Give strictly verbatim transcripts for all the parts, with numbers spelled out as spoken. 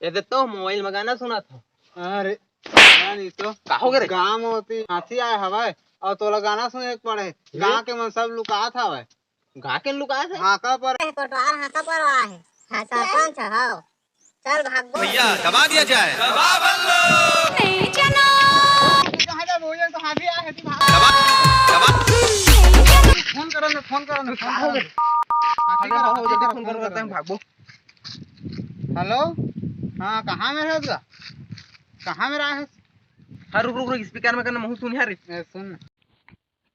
ये दे तो मोबाइल में गाना सुनत हंव। अरे, गाना नहीं तो। का हो गे रे? गांव में ओती हाथी आय हवय अउ तोला गाना सुने के पड़े। गांव के मन सब लुकात हवय। गांव के लुकात हे? हाका पर। कोटवार हाका पर आहे। हाँ, सरपंच हव। चल भागबो। भैया, दबा दिया जाए। कहाँ जाबो? ये तो हाथी आय हे, तू भाग। दबा, दबा। फोन करो ना, फोन करो ना, फोन करो। हाथी करो, हाथी करो, फोन करो, फोन करो। भागबो। हेलो, हाँ, कहाँ में रहे तू? कहाँ में रहे? हाँ, रुक, रुक, रुक, स्पीकर में करना, महूँ सुनिहां रे। ए, सुन।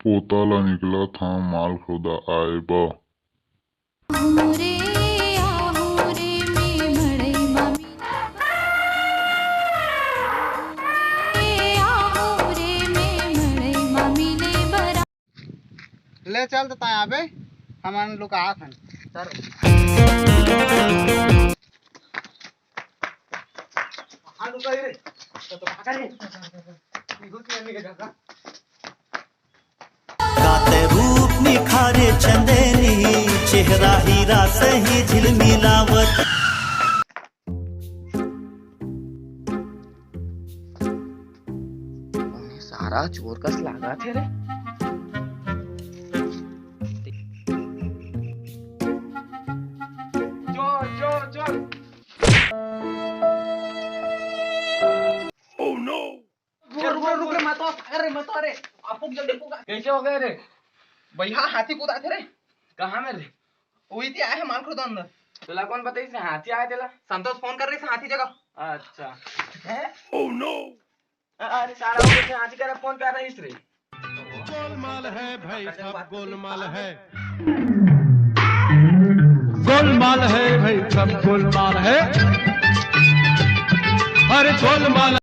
पोता ला निकलत हंव माल खोदा आए बर। ले चल त ताय आबे, हमन लुकात हन। चल। कहाँ लुकाही रे? तो, तो भागा रे। निघुस नहीं निकल जाता। काते रूप निखारे चंदेनी, चेहरा हीरा सही झिलमिलावत। सारा चोर कस लागत हे रे। चोर, चोर, चोर। Oh no! रुक, रुक, रुक रे, मत आ, सागर रे, मत आ रे। आपको जल्दी पुकार। कैसे हो गए रे? भैया, हाथी कूदाथे रे। कहाँ में रे? वही ते आए हैं माल खोदा अंदर। तोला कौन बताइस रे हाथी आए तेला? संतोष फोन कर रहिस हाथी जगह। अच्छा। हैं? Oh no! अरे सारा हो गया, हाथी करा फोन कर रहिस रे। गोलमाल है भाई, सब गोलमाल है। गोलमाल है भाई, सब गोलमाल है। अरे गोलमाल।